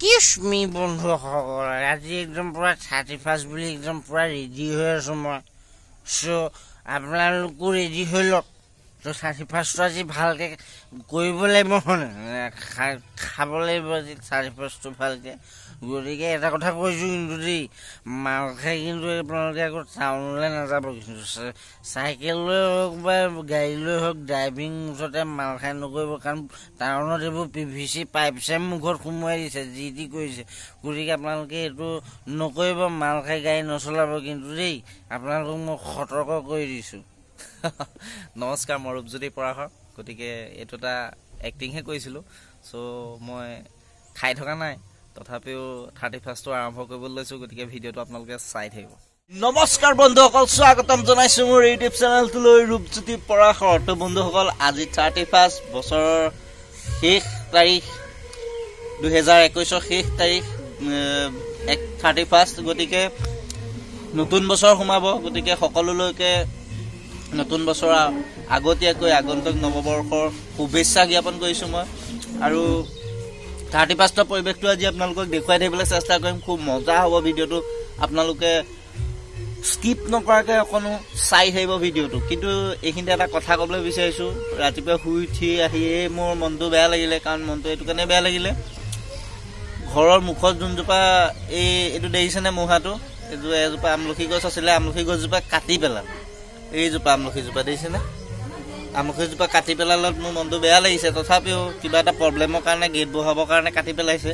Excuse মি বন্ধুসকল, আজি একদম পূৰা 31 বুলি একদম পূৰা ৰেডি হৈ আছোঁ মই। চ' আপোনালোকো ৰেডি হৈ লওক। ত' 31টো আজি ভালকৈ কৰিব লাগিব, খাব লাগিব আজি 31টো ভালকৈ। গতিকে এটা কথা কৈছোঁ কিন্তু দেই, মাল খাই কিন্তু আপোনালোকে আকৌ টাউনলৈ নাযাব কিন্তু, চাইকেল লৈ হওক বা গাড়ী লৈ হওক, ড্ৰাইভিং মুঠতে মাল খাই নকৰিব। কাৰণ টাউনত এইবোৰ PVC pipe চাইপ মুখত সোমোৱাই দিছে, যি টি কৰিছে। গতিকে আপোনালোকে এইটো নকৰিব, মাল খাই গাড়ী নচলাব কিন্তু দেই, আপোনালোকক মই সতৰ্ক কৰি দিছোঁ। নমস্কাৰ, মই ৰূপজ্যোতি পৰাশৰ। গতিকে এইটো এটা এক্টিংহে কৰিছিলোঁ, চ' মই খাই থকা নাই, তথাপিও 31টো আৰম্ভ কৰিবলৈ লৈছোঁ। গতিকে ভিডিঅ'টো আপোনালোকে চাই থাকিব। নমস্কাৰ বন্ধুসকল, স্বাগতম জনাইছোঁ মোৰ ইউটিউব চেনেলটোলৈ, ৰূপজ্যোতি পৰাশৰ। তো বন্ধুসকল, আজি 31 বছৰৰ শেষ তাৰিখ, 2021ৰ শেষ তাৰিখ 31। গতিকে নতুন বছৰ সোমাব, গতিকে সকলোলৈকে নতুন বছৰ আগতীয়াকৈ আগন্তুক নৱবৰ্ষৰ শুভেচ্ছা জ্ঞাপন কৰিছোঁ মই। আৰু 31ৰ পৰিৱেশটো আজি আপোনালোকক দেখুৱাই থাকিবলৈ চেষ্টা কৰিম। খুব মজা হ'ব ভিডিঅ'টো, আপোনালোকে স্কিপ নকৰাকৈ অকণো চাই থাকিব ভিডিঅ'টো। কিন্তু এইখিনিতে এটা কথা ক'বলৈ বিচাৰিছোঁ, ৰাতিপুৱা শুই উঠি আহিয়ে মোৰ মনটো বেয়া লাগিলে। কাৰণ মনটো এইটো কাৰণে বেয়া লাগিলে, ঘৰৰ মুখত যোনজোপা এইটো দেখিছেনে মূঢ়াটো, এইটো এজোপা আমলখি গছ আছিলে, আমলখি গছজোপা কাটি পেলালে। এইজোপা আমলখিজোপা দেখিছেনে, আমলখিজোপা কাটি পেলালত মোৰ মনটো বেয়া লাগিছে। তথাপিও কিবা এটা প্ৰব্লেমৰ কাৰণে, গেট বহাবৰ কাৰণে কাটি পেলাইছে,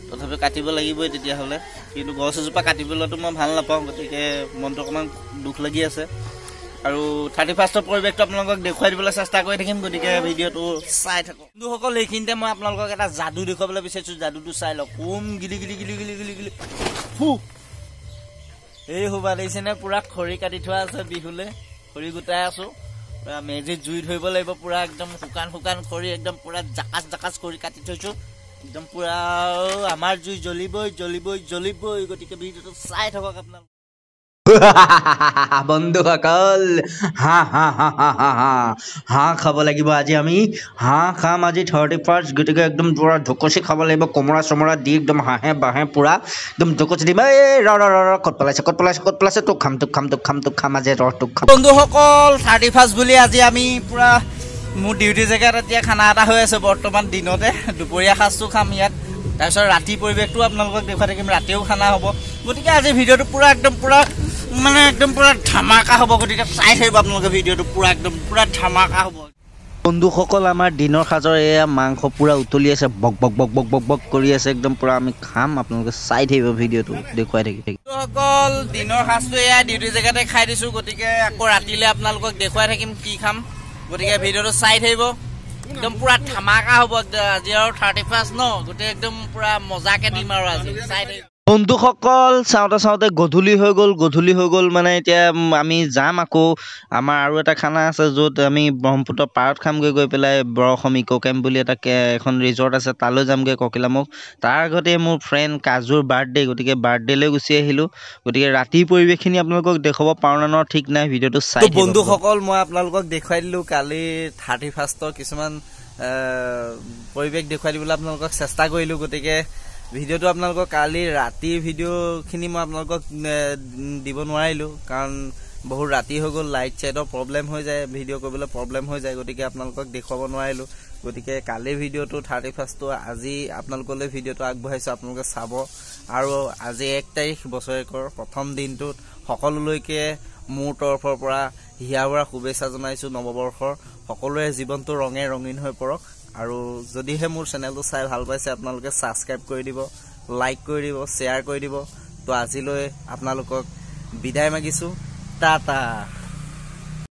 তথাপিও কাটিব লাগিবই তেতিয়াহ'লে। কিন্তু গছ এজোপা কাটি পেলোৱাটো মই ভাল নাপাওঁ, গতিকে মনটো অকণমান দুখ লাগি আছে। আৰু 31ৰ পৰিৱেশটো আপোনালোকক দেখুৱাই দিবলৈ চেষ্টা কৰি থাকিম, গতিকে ভিডিঅ'টো চাই থাকক। বন্ধুসকল, এইখিনিতে মই আপোনালোকক এটা যাদু দেখুৱাবলৈ বিচাৰিছোঁ, যাদুটো চাই লওক। কোম গিলি গিলি গিলি গিলি গিলি গিলি ফু, এই সোপা দেখিছেনে, পূৰা খৰি কাটি থোৱা আছে, বিহুলৈ খৰি গোটাই আছোঁ। পূৰা মেজিত জুই ধৰিব লাগিব, পূৰা একদম শুকান শুকান খৰি, একদম পূৰা জাকাচ জাকাচ খৰি কাটি থৈছোঁ, একদম পূৰা আমাৰ জুই জ্বলিবই জ্বলিবই জ্বলিবই। গতিকে ভিডিঅ'টো চাই থাকক আপোনালোক। বন্ধুসকল, হাঁহ হাঁহ হাঁহ হাঁহ হাঁহ হাঁহ হাঁহ খাব লাগিব আজি, আমি হাঁহ খাম আজি 31। গতিকে একদম পূৰা ঢুকচি খাব লাগিব, কোমোৰা চোমোৰা দি একদম হাঁহে বাঁহে পূৰা একদম ঢুকচি দিম। এই ৰ ৰ ৰ, ক'ত পেলাইছে ক'ত পেলাইছে ক'ত পেলাইছে, তোক খাম তোক খাম তোক খাম তোক খাম আজি, ৰ তোক খাম। বন্ধুসকল, 31 বুলি আজি আমি পূৰা মোৰ ডিউটি জেগাত এতিয়া খানা এটা হৈ আছে বৰ্তমান, দিনতে দুপৰীয়া সাজটো খাম ইয়াত, তাৰপিছত ৰাতি পৰিৱেশটো আপোনালোকক দেখুৱাই থাকিম, ৰাতিও খানা হ'ব। গতিকে আজি ভিডিঅ'টো পূৰা একদম পূৰা মানে একদম পূৰা ধামাকা হ'ব, গতিকে চাই থাকিব আপোনালোকে ভিডিঅ'টো, পূৰা একদম পূৰা ধামাকা হ'ব। বন্ধুসকল, আমাৰ দিনৰ সাজৰ এয়া মাংস পূৰা উতলি আছে, বক বক বক বক বক বক কৰি আছে, একদম পূৰা আমি খাম, আপোনালোকে চাই থাকিব ভিডিঅ'টো, দেখুৱাই থাকিব। বন্ধুসকল, দিনৰ সাজটো এয়া ডিউটি জেগাতে খাই দিছোঁ, গতিকে আকৌ ৰাতিলৈ আপোনালোকক দেখুৱাই থাকিম কি খাম। গতিকে ভিডিঅ'টো চাই থাকিব, একদম পূৰা ধামাকা হ'ব আজি। আৰু 31 ন, গোটেই একদম পূৰা মজাকে দিম আৰু আজি, চাই থাকিব। বন্ধুসকল, চাওঁতে চাওঁতে গধূলি হৈ গ'ল, গধূলি হৈ গ'ল মানে এতিয়া আমি যাম আকৌ, আমাৰ আৰু এটা খানা আছে য'ত আমি ব্ৰহ্মপুত্ৰ পাৰত খামগৈ গৈ পেলাই, বৰ অসম ইক' কেম্প বুলি এটা এখন ৰিজৰ্ট আছে, তালৈ যামগৈ ককিলামুখ। তাৰ আগতে মোৰ ফ্ৰেণ্ড কাজুৰ বাৰ্থডে, গতিকে বাৰ্থডেলৈ গুচি আহিলোঁ। গতিকে ৰাতিৰ পৰিৱেশখিনি আপোনালোকক দেখুৱাব পাৰোঁ নে নোৱাৰোঁ ঠিক নাই, ভিডিঅ'টো চাই থাকিব। বন্ধুসকল, মই আপোনালোকক দেখুৱাই দিলোঁ কালি 31ৰ কিছুমান পৰিৱেশ দেখুৱাই দিবলৈ আপোনালোকক চেষ্টা কৰিলোঁ। গতিকে ভিডিঅ'টো আপোনালোকক কালি ৰাতিৰ ভিডিঅ'খিনি মই আপোনালোকক দিব নোৱাৰিলোঁ, কাৰণ বহুত ৰাতি হৈ গ'ল, লাইট চাইটৰ প্ৰব্লেম হৈ যায়, ভিডিঅ' কৰিবলৈ প্ৰব্লেম হৈ যায়, গতিকে আপোনালোকক দেখুৱাব নোৱাৰিলোঁ। গতিকে কালিৰ ভিডিঅ'টো 31টো আজি আপোনালোকলৈ ভিডিঅ'টো আগবঢ়াইছোঁ, আপোনালোকে চাব। আৰু আজি 1 তাৰিখ বছৰেকৰ প্ৰথম দিনটোত সকলোলৈকে মোৰ তৰফৰ পৰা হিয়া ভৰা শুভেচ্ছা জনাইছোঁ। নৱবৰ্ষৰ সকলোৰে জীৱনটো ৰঙে ৰঙীন হৈ পৰক। আৰু যদিহে মোৰ চেনেলটো চাই ভাল পাইছে, আপোনালোকে ছাবস্ক্ৰাইব কৰি দিব, লাইক কৰি দিব, শ্বেয়াৰ কৰি দিব। তো আজিলৈ আপোনালোকক বিদায় মাগিছোঁ, টাটা।